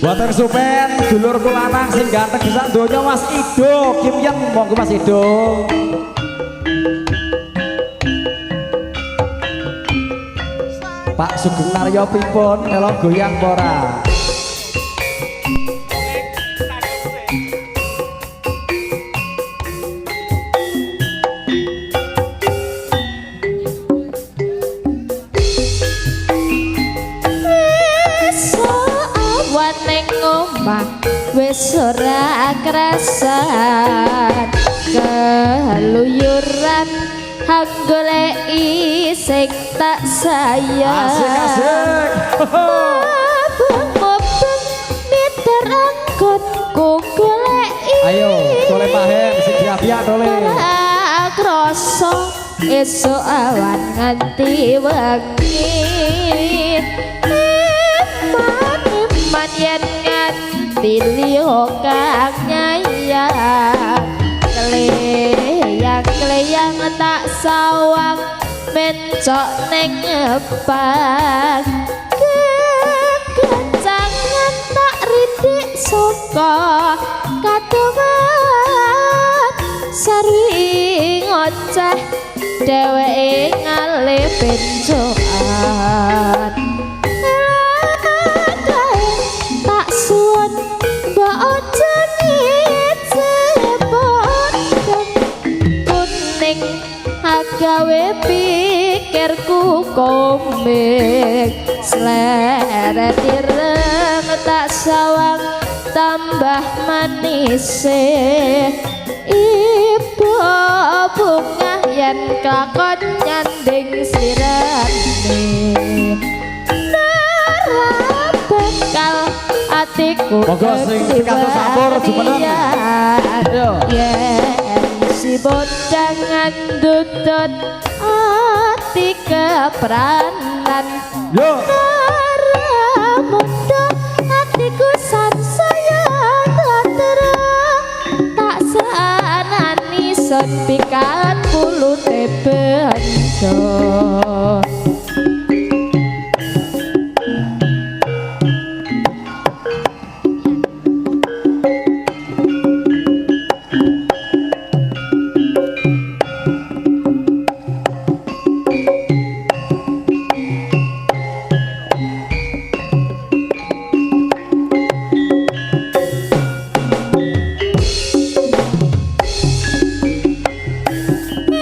Boten supen dulurku lanang sing ganteng pisan donya Mas Ido Kim Yen, monggo Mas Ido. Pak Sugeng Naryo pripun melok goyang apa ora? Awan ning omah wis ora krasan, keluyuran goleki sing tak sayang. Asik asik. Mubeng-mubeng miter anggonku goleki. Ayo, tole pahen sing diapiak tole. Ora krasa esuk awan nganti wengi. Eman-eman yen nganti liya kang nyayang, kleyang-kleyang tak sawang mencok ning ngepang. Kekencangan tak rindik saka kadowan, sarwi ngoceh dheweke ngalih benjokan. Tak suwun mbok aja ngece kuning agawe pikirku komik, sleret ireng tak sawang tambah manise. Ibu bungah yen kelakon nyanding slirane, ora bakal atiku. Monggo sing pikantuk sampur jumeneng. Ayo. Yen si bodang ngandutut ati kepranan. Yo. Ora muda atiku sansaya tentrem, tak sanani sun pikat pulute bendo.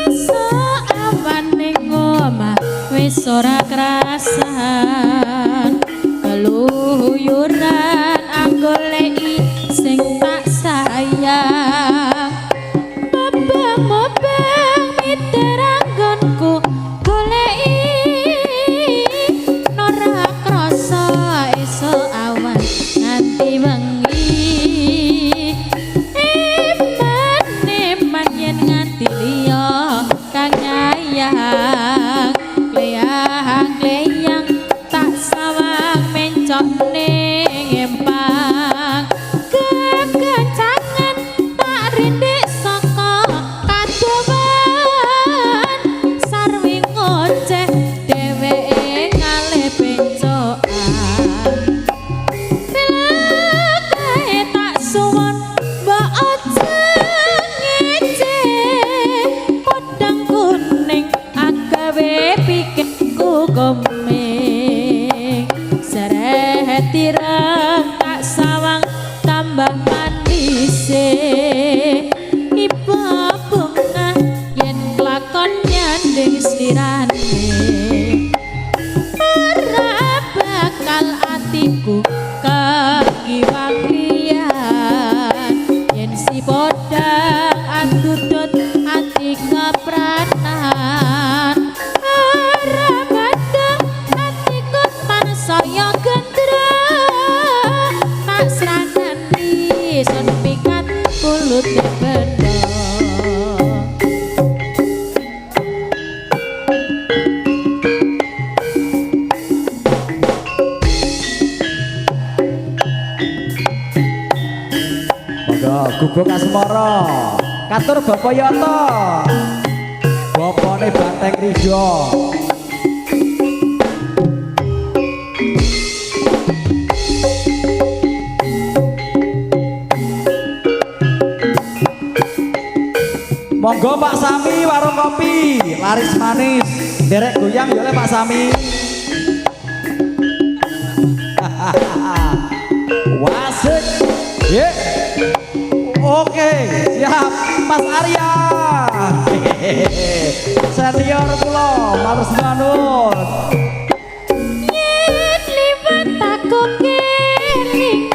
Esuk awan ning omah wis ora krasan, keluyuran anggoleki sing tak sayang. Mubeng-mubeng miter anggonku goleki, ora krasa esuk awan nganti wengi. Eman eman yen nganti liya kang nyayang, kleyang-kleyang tak sawang mencok ning empang. Kekencangan tak rindik saka kadowan, sarwi ngoceh dheweke ngalih bencokan. Pilakae tak suwun mbok aja ngece, podang kuning agawe pikirku komeng. Seret ireng tak sawang tambah manise. Ibu bungah yen kelakon nyanding slirane, ora bakal atiku kekiwang liyan. Yen si podang andudut ati kepranan, ora badhe atiku tansaya gendra, tak sranani sun pikat pulute bendo. Monggo Gubuk Asmara. Katur Bapak Yoto. Bapane Banteng Rido. Monggo Pak Sami warung kopi laris manis. Derek goyang ya oleh Pak Sami. Wasik. Ye. Oke, siap Mas Arya. Senior kula, matur nuwun. Yen liwat aku kelingan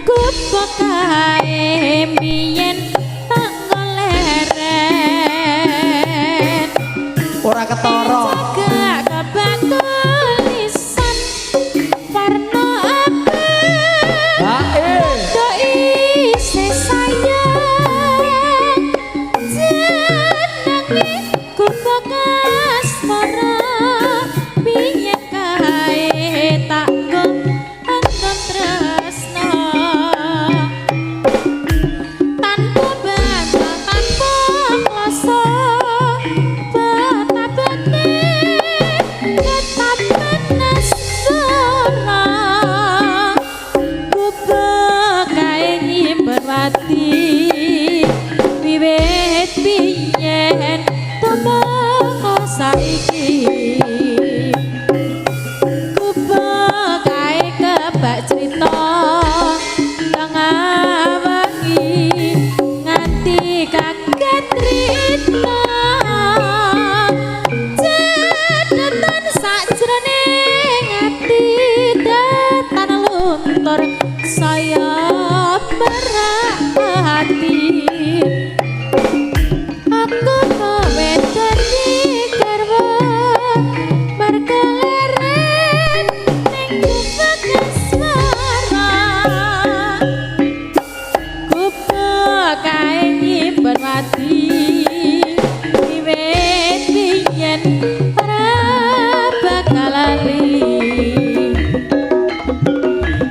gubuk kae biyen tak goleren. Ora ketara. Gak kebatulisan warna abang. Hae. Do isih sayang jenenge gubuk asmara biyen kae tak nggo anton tresno tanpa bantal tanpa kloso petabate tetap menasara gubuk kae nyimpen wati wiwit biyen tumeka saiki gubuk kae kebak crita tengah wengi nganti kaget rita cedetan sakjroning ati datan luntur saya berat hati. Aku kowe dadi garwa mergo leren ning gubuk asmara gubuk kae nyimpen wati wiwit biyen ora bakal lali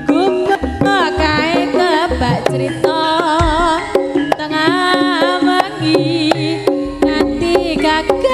gubuk kae kebak crita tengah wengi nganti kaget.